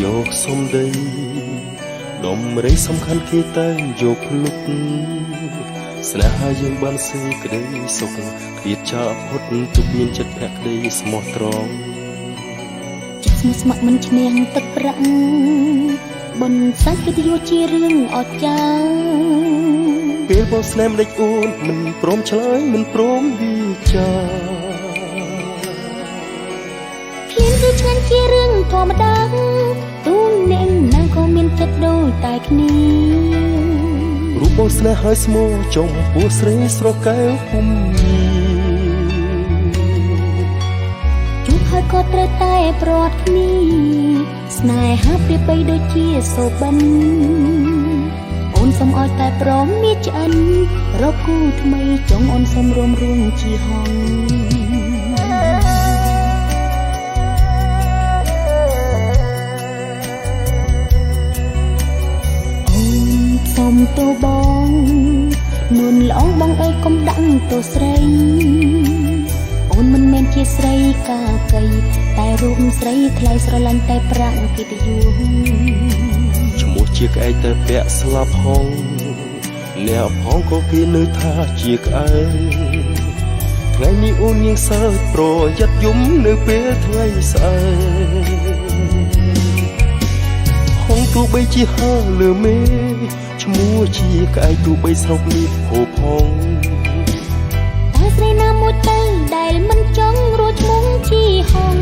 យកសំដីដំរីសំខាន់គេតែងយកភ្លុកស្នេហាយើងបានសេចក្តីសុខឃ្លាតចាកផុតទុកមានចិត្តភក្តីស្មោះត្រង់ចិត្តស្មោះស្ម័គ្រមិនឈ្នះទឹកប្រាក់បុណ្យស័ក្កិត្តិយសជារឿងអស្ចារ្យពេលបងស្នេហ៍ម្ដេចអូនមិនព្រមឆ្លើយមិនព្រមវាចាឃ្លានគឺឆ្ងាញ់ជារឿងធម្មតាទូអ្នកណាក៏មានចិត្តដូចតែគ្នារូបបងស្នេហ៍ហើយស្មោះចំពោះស្រីស្រកែវពុំជួបហើយក៏ត្រូវតែប្រត់គ្នាស្នេហាប្រៀបបីដូចជាសូបិនអូនសូមឲ្យតែព្រមមានឆ្អិនរកគូថ្មីចង់អូនសូមរួមរួងជាហងអូនសូមទោបងនួនល្អងបងអើយកុំដាក់ទោស្រីអូនមិនមែនជាស្រីកាកៃតែរូបស្រីថ្លៃស្រឡាញ់តែប្រាក់កិត្តិយសឈ្មោះជាក្អែកតែពាក់ស្លាប់ហងអ្នកផងក៏គេនៅថាជាក្អែកថ្ងៃនេះអូននាងសើចប្រយ័ត្នយំនៅពេលថ្ងៃស្អែកហងទោះបីជាហើលើមេឈ្មោះជាក្អែកទោះបីស្រុកនេះហូបហងតែស្រីណាមួយទៅដែលមិនចង់រស់ឈ្មោះជាហង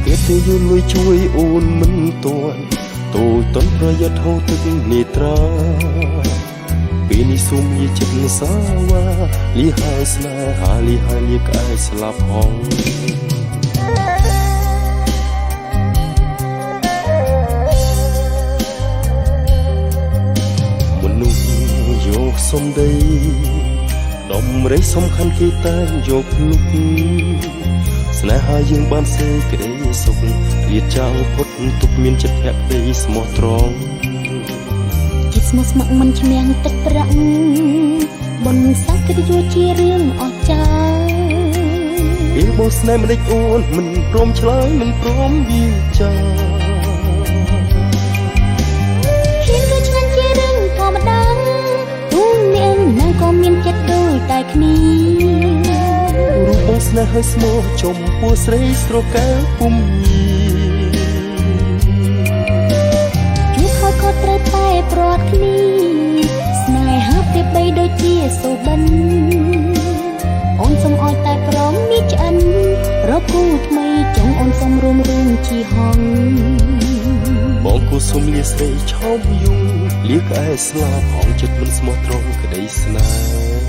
គេទៅយល់លុយជួយអូនមិនទាន់តូចតន់ប្រយ័ត្នហូរទឹកនេត្រាពេលនេះសូមយាចិត្តសាវ៉ាលីហើយស្នេហាលីហើយលីក្អែកស្លាប់ហងមនុស្សយកសំដីដំរីសំខាន់គេតែងយកភ្លុកស្នេហាយើងបានសេចក្តីសុខឃ្លាតចោលផុតទុកមានចិត្តភក្តីស្មោះត្រង់ចិត្តស្មោះស្ម័គ្រមិនឈ្នះទឹកប្រាក់បុណ្យស័ក្កិត្តិយសជារឿងអស្ចារ្យពេលបងស្នេហ៍ម្ដេចអូនមិនព្រមឆ្លើយមិនព្រមវាចាឃ្លានគឺឆ្ងាញ់ជារឿងធម្មតាទូអ្នកណាក៏មានចិត្តដូចតែគ្នារូបបងស្នេហ៍ហើយស្មោះចំពោះស្រីស្រកែវពុំជួបហើយក៏ត្រូវតែប្រត់គ្នាស្នេហាប្រៀបបីដូចជាសូបិនអូនសូមឲ្យតែព្រមមានឆ្អិនរកគូថ្មីចង់អូនសូមរួមរួងជាហងបងគូសូមលាស្រីឆោមយងលាក្អែស្លាប់ហងចិត្តមិនស្មោះត្រង់ក្តីស្នេហ៍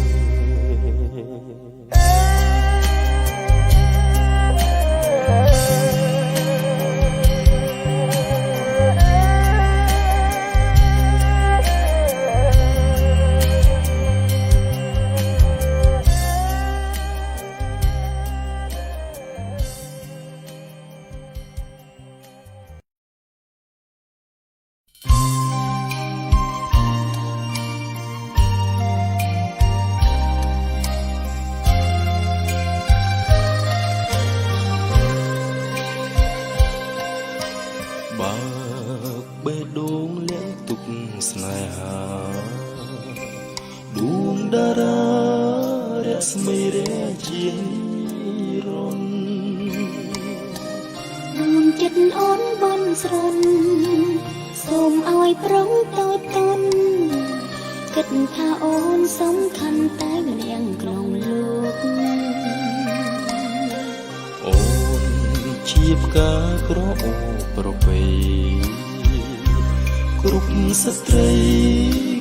ស្ត្រី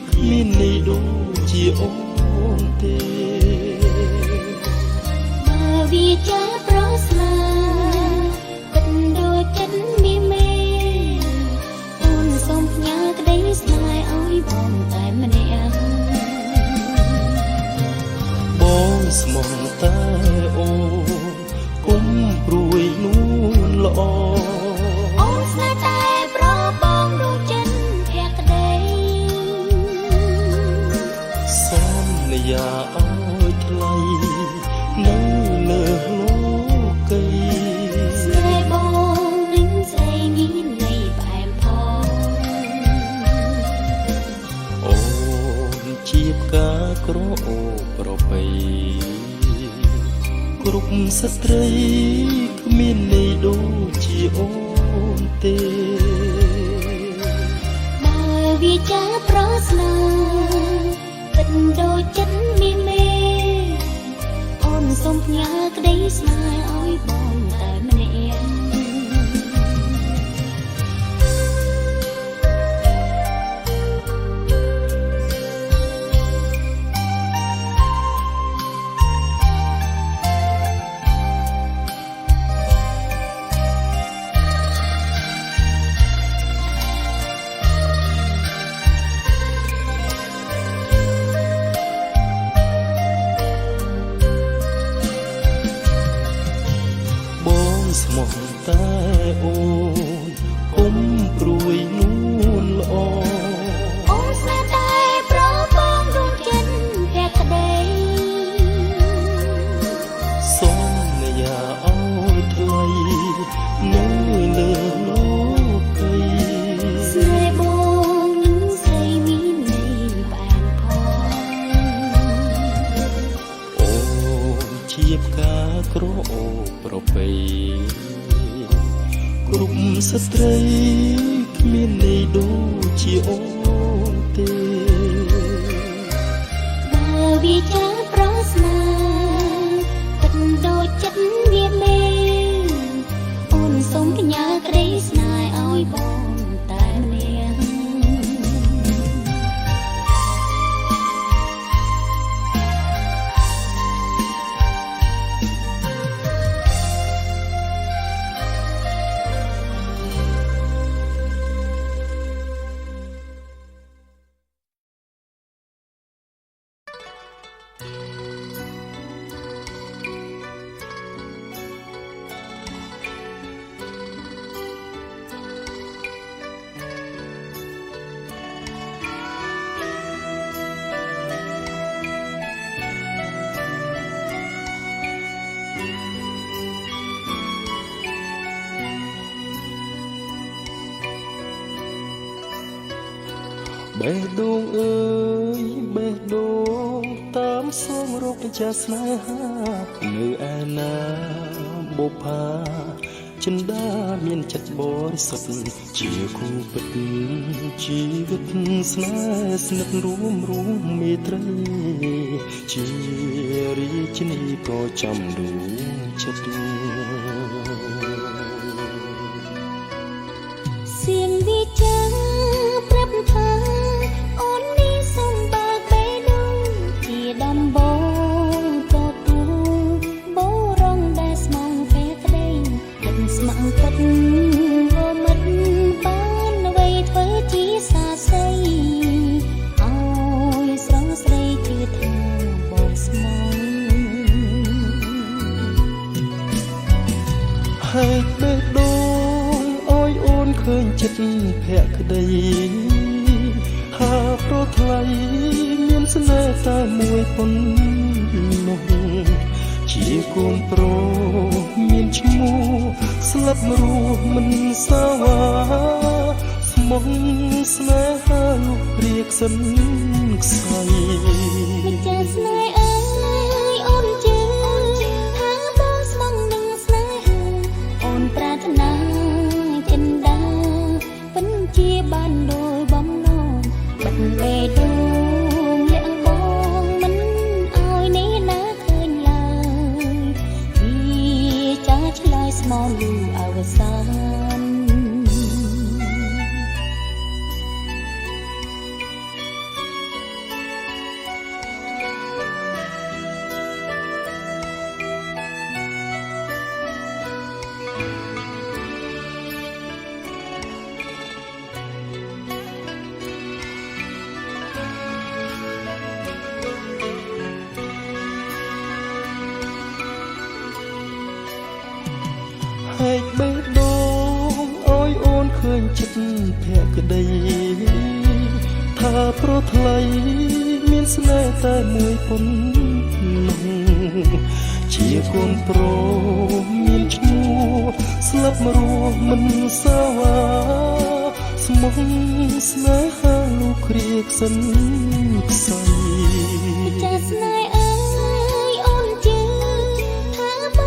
គ្មានន័យដូចជាអូនទេបើវាចាប្រស្នាគិតដូចចិត្តមីមេអូនសូមផ្ញើក្តីស្នេហ៍ឲ្យបងតែម្នាក់បងស្មោះតែអូនគុំព្រួយនួនល្អអូនស្នេហ៍តែប្របងដូចចិត្តសន្យាឲ្យថ្លៃនៅលើលោកី ស្ត្រីគ្មានន័យដូចជាអូនទេ បើវាចាប្រស្នាពិតដូចចិត្តមីមេអូនសូមផ្ញើក្តីស្នេហ៍ឲ្យបងតែម្នាក់ ស្មោះតែអូនគុំព្រួយនួនល្អ អូនស្នេហ៍តែប្របងដួងចិត្តភក្តី សូមយាឲ្យថ្លៃនៅលើលោកី ស្នេហ៍បងនឹងស្រីមានន័យផ្អែមផង អូនជាផ្កាក្រអូបប្រពៃគ្រប់ស្ត្រីគ្មានន័យដូចជាអូនទេ បើវាចាប្រស្នាពិតដូចចិត្តវាមេអូនសូមផ្ញើក្តីស្នេហ៍ឲ្យបងតែម្នាក់ បេះដូងអើយបេះដូងតាមសងរកចាស្នេហានៅឯណាបុប្ផាចិន្តាមានចិត្តបរិសុទ្ធជាគូពិតជីវិតស្នេហ៍ស្និទ្ធរួមរួមមេត្រីជារាជនីប្រចាំដួងចិត្ត សៀងវាចាប្រាប់ថាអូននេះសូមបើកបេះដូងជាដំបងទទួលបរងដែលស្មងភក្តីគិតស្ម័គ្រពិតក៏មិនបានអ្វីធ្វើជាសាសីឲ្យស្រស់ស្រីជឿថាបងស្មង ហែកបេះដូងឲ្យអូនឃើញចិត្តភក្តីហាប្រថ្លៃមានស្នេហ៍តែមួយប៉ុណ្ណោះជាកូនប្រុសមានឈ្មោះស្លាប់រស់មិនសាវ៉ាស្មងស្នេហាលោកព្រៀកសិនខ្សែ ម្ចាស់ស្នេហ៍អើយអូនជឿថាបងស្មងនឹងស្នេហាអូនប្រាថ្នាចិន្តាពិនជាបានដោយបំណងបិទបេះដូងលាក់បងមិនឲ្យនេះណាឃើញឡើយវាចាឆ្លើយស្មោលឺអវសាន ហែកបេះដូងឲ្យអូនឃើញចិត្តភក្តីថាប្រថ្លៃមានស្នេហ៍តែមួយប៉ុណ្ណោះជាកូនប្រុសមានឈ្មោះស្លាប់រស់មិនសាវ៉ាស្មងស្នេហាលោកគ្រៀកសិនខ្សែ ចាស់ស្នេហ៍អើយអូនជឿថាប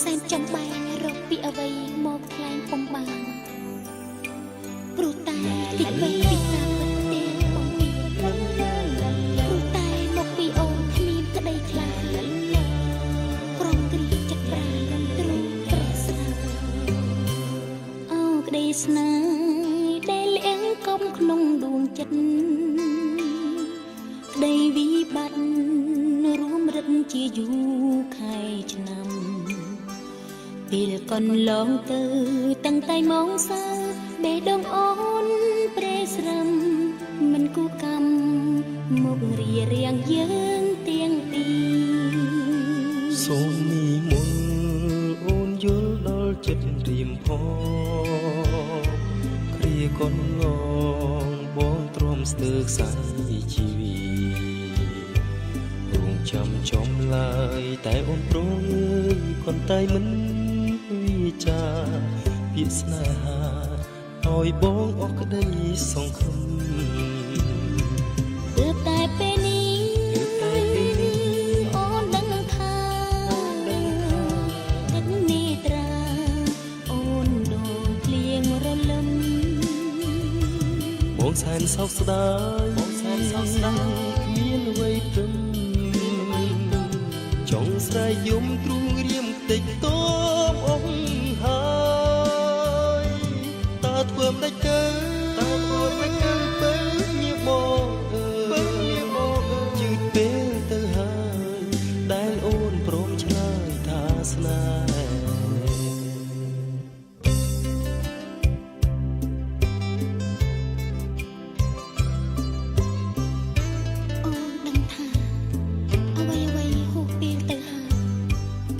សែនចង់បែងរកពីអ្វីមកថ្លែងពុំបានព្រោះតែតិចពេកពីការពិតទេបងពីព្រោះតែមកពីអូនគ្មានក្តីខ្លាហានក្រំគ្រាចិត្តប្រានទ្រូងប្រស្នាអោក្តីស្នេហ៍ដែលលៀងកុំក្នុងដួងចិត្តក្តីវិបត្តិរួមរិទ្ធជាយូរខែឆ្នាំពេលកន្លងទៅតាំងតែម៉ោងសើបេះដូងអូនប្រេស្រឹមមិនគូកម្មមករារាំងយើងទាំងពីរ សូមនិមន្តអូនយល់ដល់ចិត្តរៀមផងគ្រាកន្លងបងទ្រាំស្ទើរខ្សែជីវិតរងចាំចំឡើយតែអូនព្រងអើយកន្តែមិនវាចាពាក្យស្នេហាឲ្យបងអស់ក្តីសង្ឃឹម ទើបតែពេលនេះអូនដឹងថាទឹកនេត្រាអូនដូចភ្លៀងរលឹម បងសែនសោកស្ដាយបងសែនសោកស្ដាយគ្មានអ្វីព្រឹមចង់ស្រែកយំទ្រូងរៀមតិចតមអងហើយតើធ្វើមិនដេចទៅតើធ្វើមិនដេចទៅបើញៀបងអើយយឺតពេលទៅហើយដែលអូនព្រមឆ្លើយថាស្នេហ៍ អូនដឹងថាអ្វីអ្វីហួសពេលទៅហើយ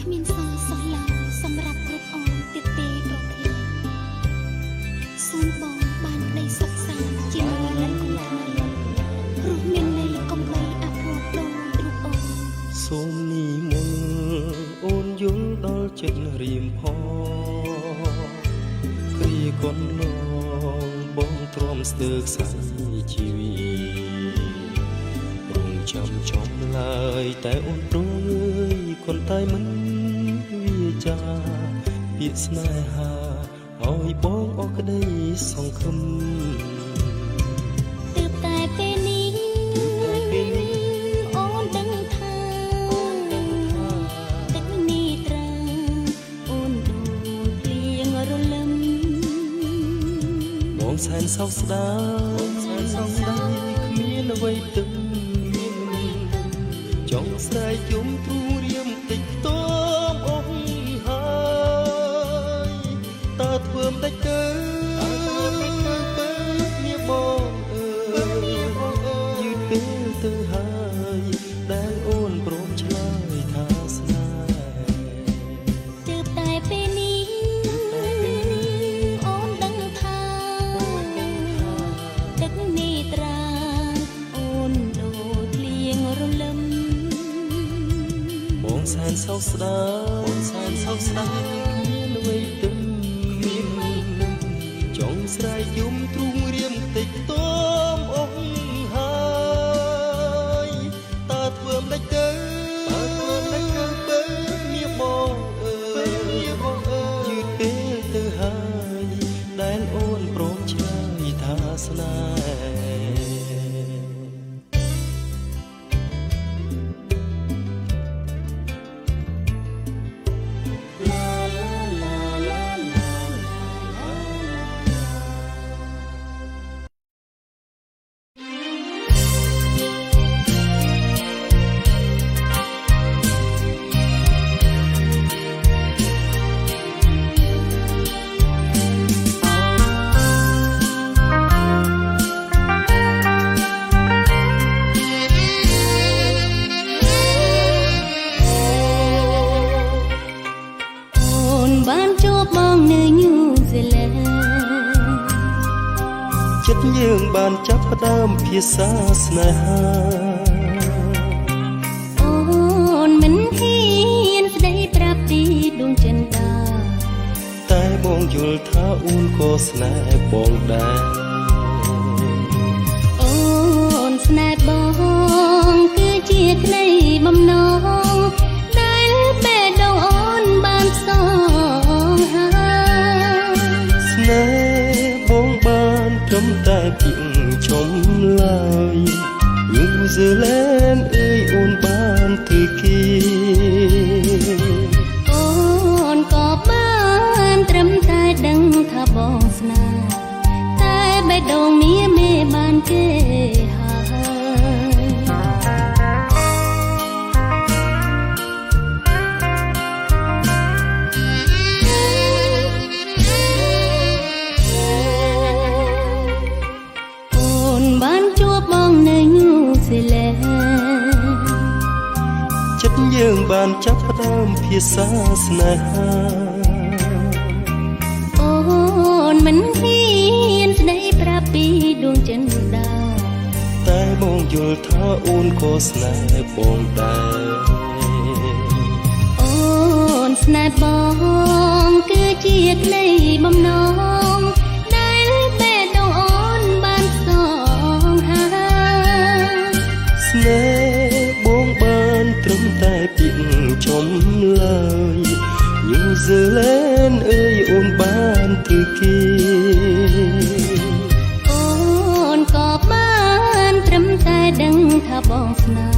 គ្មានសល់សោះឡើយសម្រាប់គ្រប់អូនទៀតទេប្រធានសូមបងបានក្តីសុខសាន្តជាមួយនឹងគូថ្មីព្រោះមានន័យកុំបីអភ័ព្វដូចរូបអូន សូមនិមន្តអូនយល់ដល់ចិត្តរៀមផងគ្រាកន្លងបងទ្រាំស្ទើរខ្សែជីវិតរងចាំចំឡើយតែអូនព្រងអើយកន្តែមិនវាចាពាក្យស្នេហាឲ្យបងអស់ក្តីសង្ឃឹម ទើបតែពេលនេះអូនដឹងថាទឹកនេះត្រាអូនដូចភ្លៀងរលឹម បងសែនសោកស្ដាយសែនសោកស្ដាយគ្មានអ្វីទឹមចង់ស្រែកយំទ្រូងរៀមតិចខ្ទមអងហើយតើធ្វើមិនដេចទៅបើញៀបងអើយយឺតពេលទៅហើយដែលអូនព្រមឆ្លើយថាស្នេហ៍ ទើបតែពេលនេះអូនដឹងថាទឹកនេះត្រាអូនដូចភ្លៀងរលឹម បងសែនសោកស្ដាយសែនសោកស្ដាយគ្មានអ្វីទឹមចង់ស្រែកយំទ្រូងរៀមតិចខ្ទមអងហើយតើធ្វើមិនដេចទៅតើធ្វើមិនដេចទៅបើញៀបងអើយយឺតពេលទៅហើយដែលអូនព្រមឆ្លើយថាស្នេហ៍ អូនបានជួបបងនៅញូហ្សេឡង់ ចិត្តយើងបានចាប់ផ្ដើមភាសាស្នេហា អូនមិនហ៊ានស្ដីប្រាប់ពីដួងចិន្តា តែបងយល់ថាអូនក៏ស្នេហ៍បងដែរ អូនស្នេហ៍បងគឺជាក្តីបំណងដែលបេះដូងអូនបានផ្ស តែពីចំឡើយញូហ្សេឡែនអើយអូនបានធ្វើគេ អូនក៏បានត្រឹមតែដឹងថាបងស្នេហ៍តែបេះដូងមាមេបានគេហើយអូនបានជួបបងនៅញូហ្សេឡែន ចិត្តយើងបានចាប់ផ្ដើមភាសាស្នេហា អូនមិនហ៊ានស្ដីប្រាប់ពីដួងចិន្តា តែបងយល់ថាអូនក៏ស្នេហ៍បងដែរ អូនស្នេហ៍បងគឺជាក្តីបំណងដែលបេះដូងអូនបានសងហា ស្នេហ៍បងបានត្រឹមតែពីចំឡើយញូហ្សេឡែនអើយអូនបានធ្វើគេ អូនក៏បានត្រឹមតែដឹងថាបងស្នេហ៍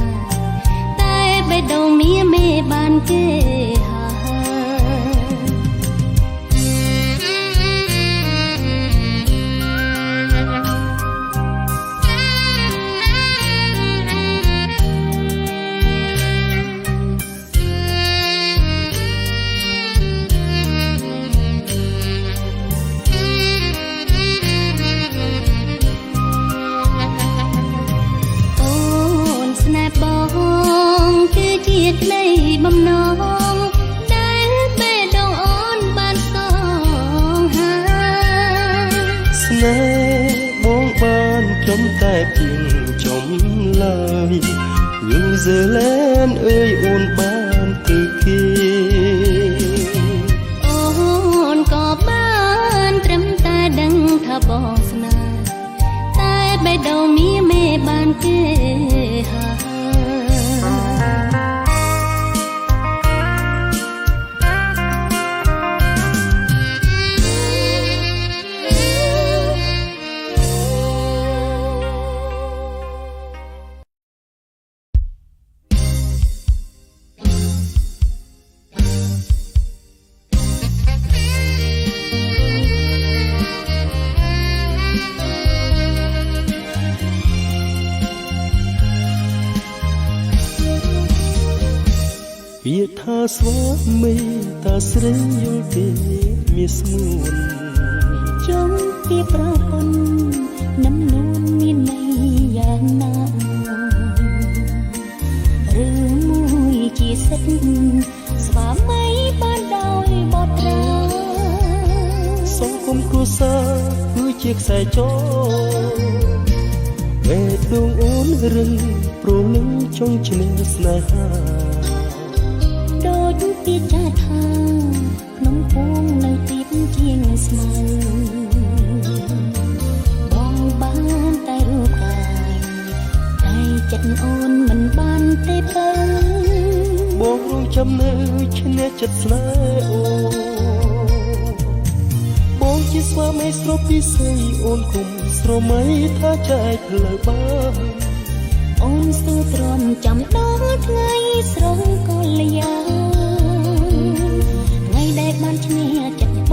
តែបេះដូងមាមេបានគេហើយ អូនស្នេហ៍បងគឺជាក្តីបំណងដែលបេះដូងអូនបានសងហា ស្នេហ៍បងបានត្រឹមតែពីចំឡើយញូហ្សេឡែនអើយអូនបានធ្វើគេ អូនក៏បានត្រឹមតែដឹងថាបងស្នេហ៍តែបេះដូងមាមេបានគេហើយ ពាក្យថាស្វាមីតាស្រីយល់ទេមាស្ងួន ចង់ពីប្រពន្ធនឹមនួនមានន័យយ៉ាងណារឿងមួយជាសិទ្ធិស្វាមីបានដោយបត្រា សង្គមគ្រួសារគឺជាខ្សែចងបេះដូងអូនរឹងព្រលឹងចង់ឈ្នះស្នេហា ដូចពីចាថាភ្នំពួងនៅទៀបជាងស្មៅបងបានតែរូបកាយតែចិត្តអូនមិនបានទេបើ បងរងចាំនៅឈ្នះចិត្តស្នេហ៍អូនបងជាស្វាមីស្រូបពិសីអូនគុំស្រមៃថាចែកផ្លូវបាន អូនស្ទើរទ្រាំចាំដល់ថ្ងៃស្រងកល្យាថ្ងៃដែលបានឈ្នះចិត្តប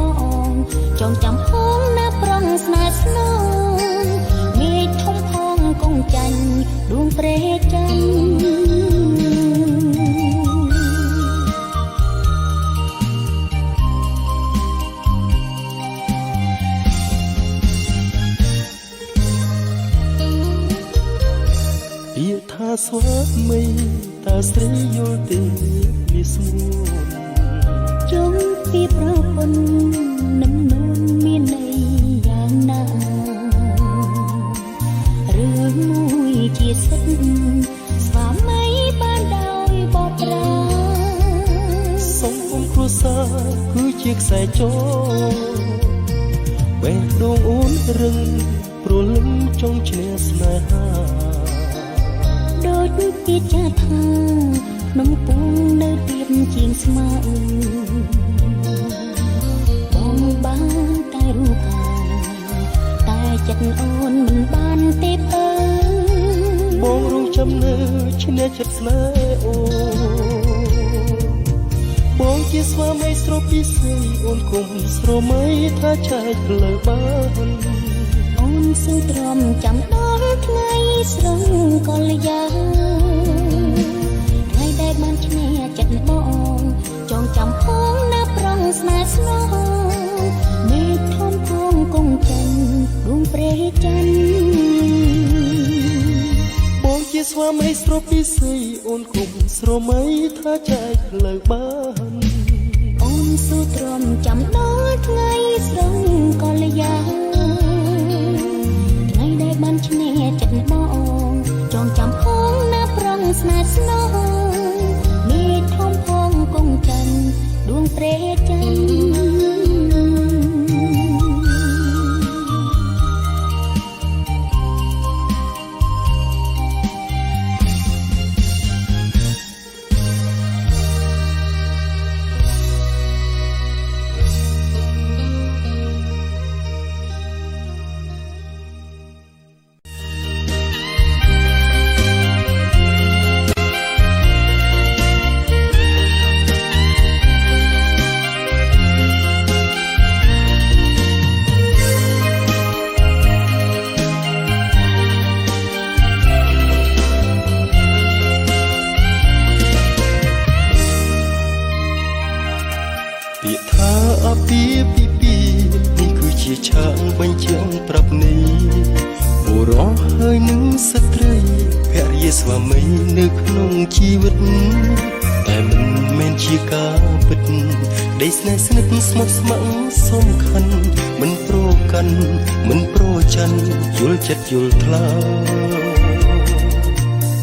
ងចងចាំផងណាប្រងស្នេហ៍ស្នងមេឃធំផងកងចាញ់ដួងព្រេច័ន្ទ ពាក្យថាស្វាមីតាស្រីយល់ទេមាស្ងួន ចង់ពីប្រពន្ធនឹមនួនមានន័យយ៉ាងណារឿងមួយជាសិទ្ធិស្វាមីបានដោយបត្រា សង្គមគ្រួសារគឺជាខ្សែចងបេះដូងអូនរឹងព្រលឹងចង់ឈ្នះស្នេហា ដូចពីចាថាភ្នំពួងនៅទៀបជាងស្មៅបងបានតែរូបកាយតែចិត្តអូ ឈ្នះចិត្តស្នេហ៍អូបងជាស្វាមីស្រពិសីអូនគុំស្រមៃថាចែកផ្លូវបានអូនស៊ូទ្រាំចាំដល់ថ្ងៃស្រងកល្យាថ្ងៃដែលបានឈ្នះចិត្តបងចងចាំផងណាប្រងស្នេហ៍ស្នងមេឃធំផងគង់ចិនដួងព្រេច័ន្ទបងជាស្វាមីស្រពិសីអូនគុំស្រមៃថាចែកផ្លូវបានអូនស៊ូទ្រាំចាំដល់ថ្ងៃស្រងកល្យាថ្ងៃដែលបានឈ្នះចិត្តបងចងចាំផងណាប្រងស្នេហ៍ស្នងមេឃធំផងគង់ចិនដួងព្រេច័ន្ទ ឆាងបញ្ជាក់ប្រាប់នេះបុរសហើយនឹងស្ត្រីភរិយាស្វាមីនៅក្នុងជីវិតតែមិនមែនជាការពិតក្តីស្នេហ៍ស្និទ្ធស្មោះស្ម័គ្រសំខាន់មិនប្រកាន់មិនប្រច័នយល់ចិត្តយល់ថ្លា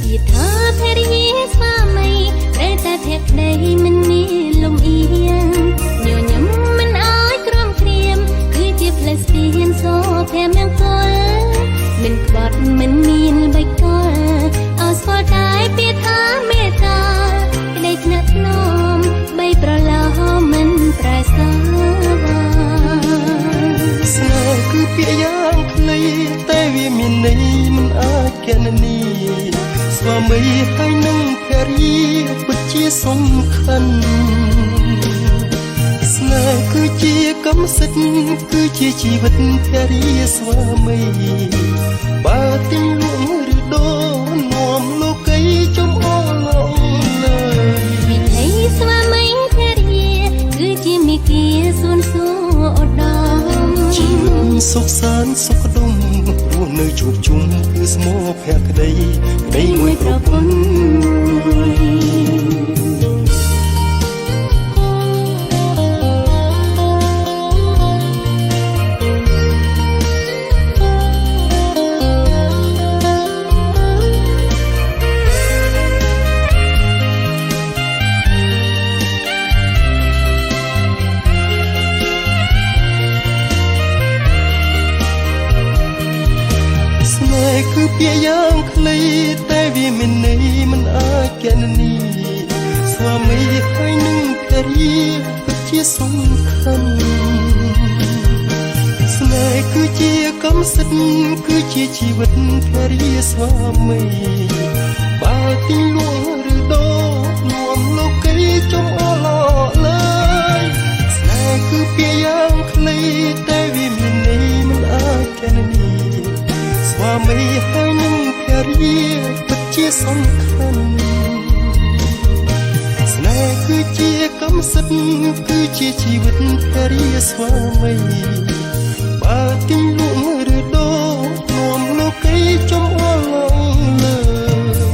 ពាក្យថាភរិយាស្វាមីត្រូវតែភក្តីមិនមានលំអៀងញញឹមមិនឲ្យក្រំគ្រាមគឺជាផ្លូវស្ពានសូភមង្គលមិនក្បត់មិនមានបិកលឲ្យស្គាល់តែពាក្យថាមេត្តាក្តីថ្នាក់ថ្នមបីប្រឡោមិនប្រែសាបាស្នេហ៍គឺពាក្យយ៉ាងខ្លីតែវាមានន័យមិនអាចគណនាស្វាមីហើយនឹងភរិយាពិតជាសំខាន់ស្នេហ៍គឺជាកម្មសិទ្ធិគឺជាជីវិតភរិយាស្វាមីបើទិញលក់ឬដូរនាំលោកីចំអឡងលើវិថីស្វាមីភរិយាគឺជាមេគាសួនសួរឧត្តមជីវិតសុខសាន្តសុខដុមរស់នៅជួបជុំគឺស្មោះភក្តីក្តីមួយប្រពន្ធមួយគឺពាក្យយ៉ាងខ្លីតែវាមានន័យមិនអាចគណនាស្វាមីហើយនឹងភរិយាពិតជាសំខាន់ស្នេហ៍គឺជាកម្មសិទ្ធិគឺជាជីវិតភរិយាស្វាមីបើទិញលក់ឬដូរនាំលោកីចំអឡលើយស្នេហ៍គឺពាក្យយ៉ាងខ្លីតែវាមានន័យមិនអាចគណនាស្វាមីហើយនឹងភរិយាពិតជាសំខាន់ស្នេហ៍គឺជាកម្មសិទ្ធិគឺជាជីវិតភរិយាស្វាមីបើទិញលក់ឬដូរនាំលោកីចំអឡងលើ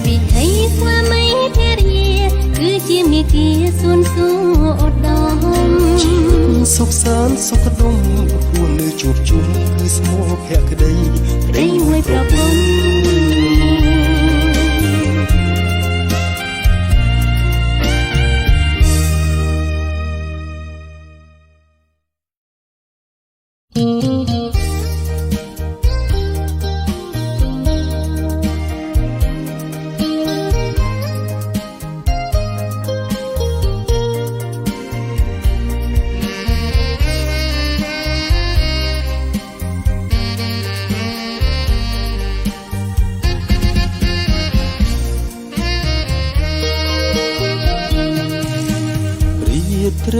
វិថីស្វាមីភរិយាគឺជាមេគាសួនសួរឧត្តមជីវិតសុខសាន្តសុខដុមគួរនៅជួបជុំគឺស្មោះភក្តីក្តីមួយប្រពន្ធ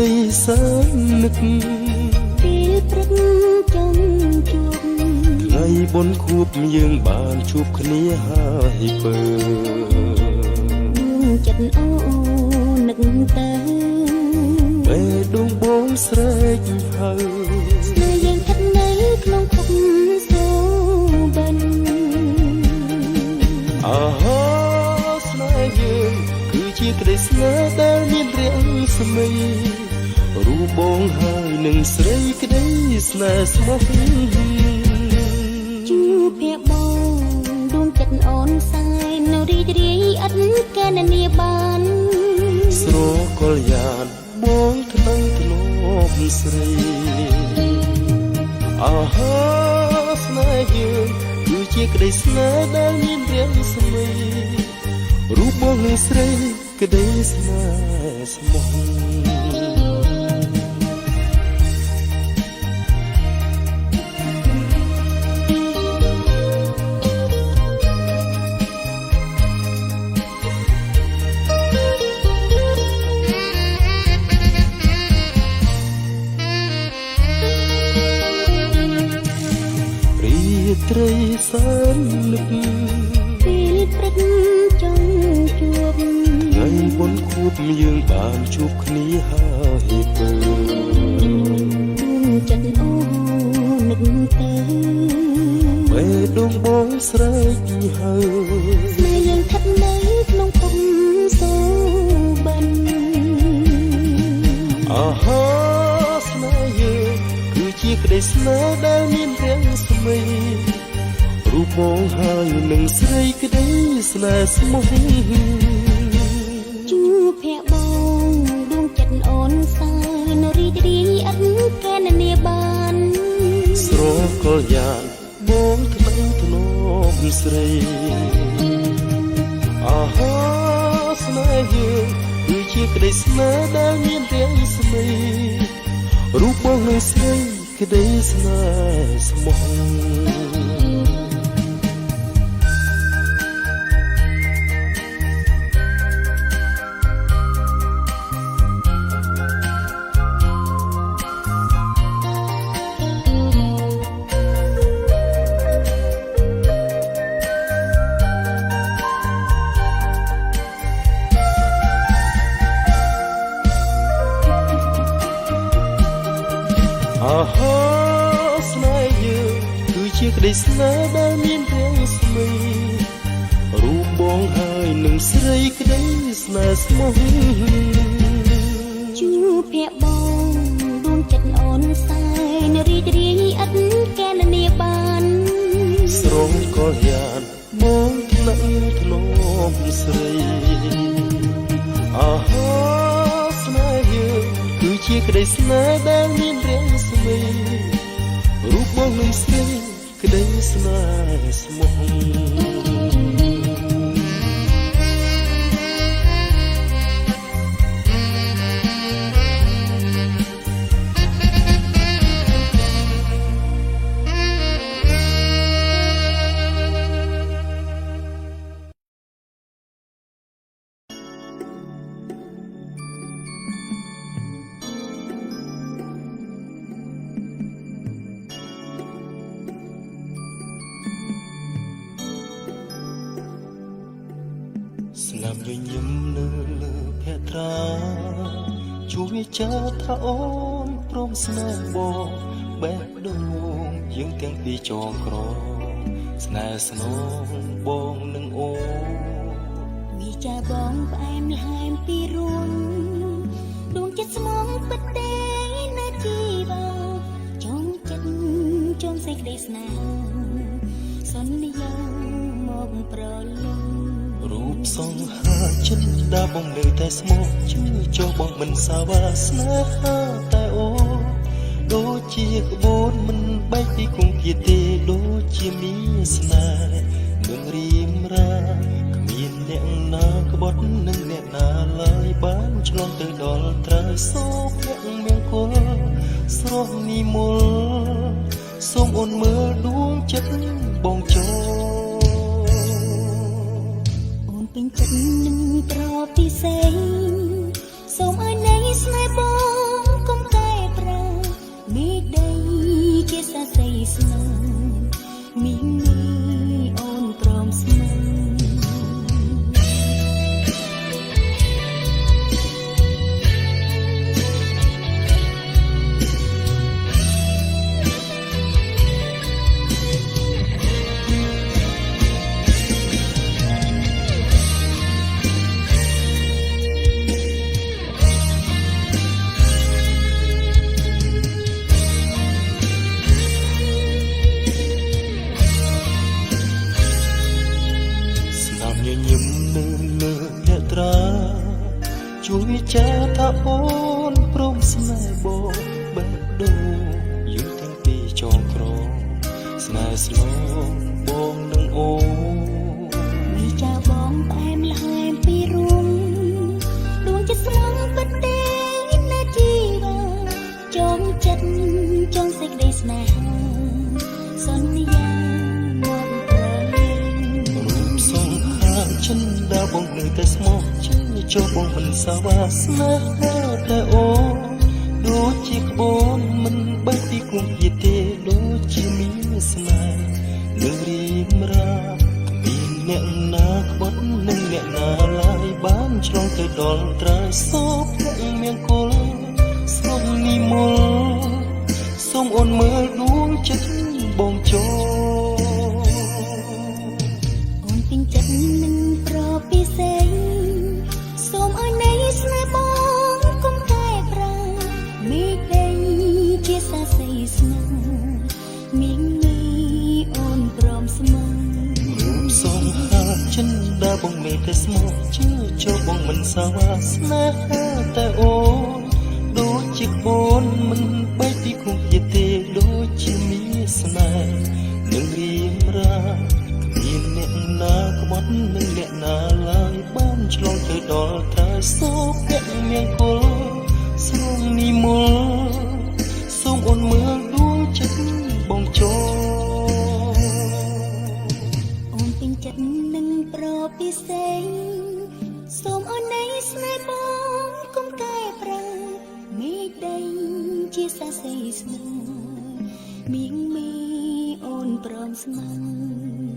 ត្រីសែននឹក ពេលព្រឹកចង់ជួប ថ្ងៃបុណ្យខួបយើងបានជួបគ្នាហើយពើ ដួងចិត្តអូនឹកទៅ បេះដូងបងស្រែកហៅ ស្នេហ៍យើងស្ថិតនៅក្នុងភពសូបិន អាហាស្នេហ៍យើងគឺជាក្តីស្នេហ៍ដែលមានរាំងស្មីរូបបងហើយនឹងស្រីក្តីស្នេហ៍ស្មោះ ជួបភៈបងដួងចិត្តអូនសែននៅរីករាយឥតកណនាបាន ស្រកលយានបងថ្នាំងធ្នមស្រីអាហាស្នេហ៍យើងគឺជាក្តីស្នេហ៍ដែលមានរាំងស្មីរូបបងនឹងស្រីក្តីស្នេហ៍ស្មោះ រាត្រីសែននឹក ពេលព្រឹកចង់ជួប ថ្ងៃបុណ្យខួបយើងបានជួបគ្នាហើយពើ ដួងចិត្តអូនឹកទៅ បេះដូងបងស្រែកហៅ ស្នេហ៍យើងស្ថិតនៅក្នុងភពសូបិន អាហាស្នេហ៍យើងគឺជាក្តីស្នេហ៍ដែលមានរាំងស្មីរូបបងហើយនឹងស្រីក្តីស្នេហ៍ស្មោះ ជួបភៈបងដួងចិត្តអូនសែនរីករាយឥតកណនាបាន ស្រកលយានបងថ្នាំងធ្នមស្រីអាហាស្នេហ៍យើងគឺជាក្តីស្នេហ៍ដែលមានរាំងស្មីរូបបងនឹងស្រីក្តីស្នេហ៍ស្មោះ អាហាស្នេហ៍យើងគឺជាក្តីស្នេហ៍ដែលមានរាំងស្មីរូបបងហើយនឹងស្រីក្តីស្នេហ៍ស្មោះ ជួបភៈបងដួងចិត្តអូនសែនរីករាយឥតកណនាបាន ស្រងកលយានបងថ្នាក់ធ្នមស្រីអាហាស្នេហ៍យើងគឺជាក្តីស្នេហ៍ដែលមានរាំងស្មីរូបបងនឹងស្រីក្តីស្នេហ៍ស្មោះ ស្នាមញញឹមនៅលើភក្ត្រាជួយចាថាអូនព្រមស្នេហ៍បងបេះដូងយើងទាំងពីរចងក្រងស្នេហ៍ស្នងបងនឹងអូន វាចាបងផ្អែមល្ហែមពីរួងដួងចិត្តស្មងពិតទេនៅជីវ៉ាចងចិត្តចងសេចក្តីស្នេហាសន្យាមកប្រលង រូបសង្ហាចិនដាបងនៅតែស្មោះជឿចុះបងមិនសាវ៉ាស្នេហាតែអូនដូចជាក្បួនមិនបែកពីគង្គាទេដូចជាមានស្នេហ៍នឹងរៀមរាគ្មានអ្នកណាក្បត់នឹងអ្នកណាឡើយបានឆ្លងទៅដល់ត្រើយសូភៈមង្គលស្រស់និមលសូមអូនមើលដួងចិត្តបងចូល អូនពេញចិត្តនឹងប្រពិសេសសូមឲ្យនៃស្នេហ៍បង ចិត្តចង់សេចក្តីស្នេហាសន្យាមកប្រលឹង រូបសង្ខាចិនដាបងនៅតែស្មោះជឿចូលបងមិនសាវ៉ាស្នេហាតែអូនដូចជាក្បូនមិនបែកពីគុំជាទេដូចជាមានស្នេហ៍នឹងរៀមរាមានអ្នកណាក្បត់នឹងអ្នកណាឡើយបានឆ្លងទៅដល់ត្រើយសោភៈមង្គលសូមនិមលសូមអូនមើលដួងចិត្តបងចូល អូនពេញចិត្តនឹងប្រពិសេសសូមឲ្យនៃស្នេហ៍បងកុំកែប្រែមេឃដីជាសាសីស្នេហ៍មីងមីអូនព្រមស្មង រូបសង្ហាចិនដាបងមេតែស្មោះជឿចូលបងមិនសាវ៉ាស្នេហាតែអូនដូចជាក្បូនមិនបែកពីគុំជាទេដូចជាមានស្នេហ៍នឹងរៀមរាមានអ្នកណាក្បត់នឹងអ្នកណាឡើយបានឆ្លងទៅដល់ត្រើយសោភៈមង្គលស្រងនិមលសូមអូនមើលដួងចិត្តបងចូល អូនពេញចិត្តនឹងប្រពិសេសសូមឲ្យនៃស្នេហ៍បងកុំកែប្រែមេឃដីជាសាសីស្នេហ៍មីងមីអូនព្រមស្មង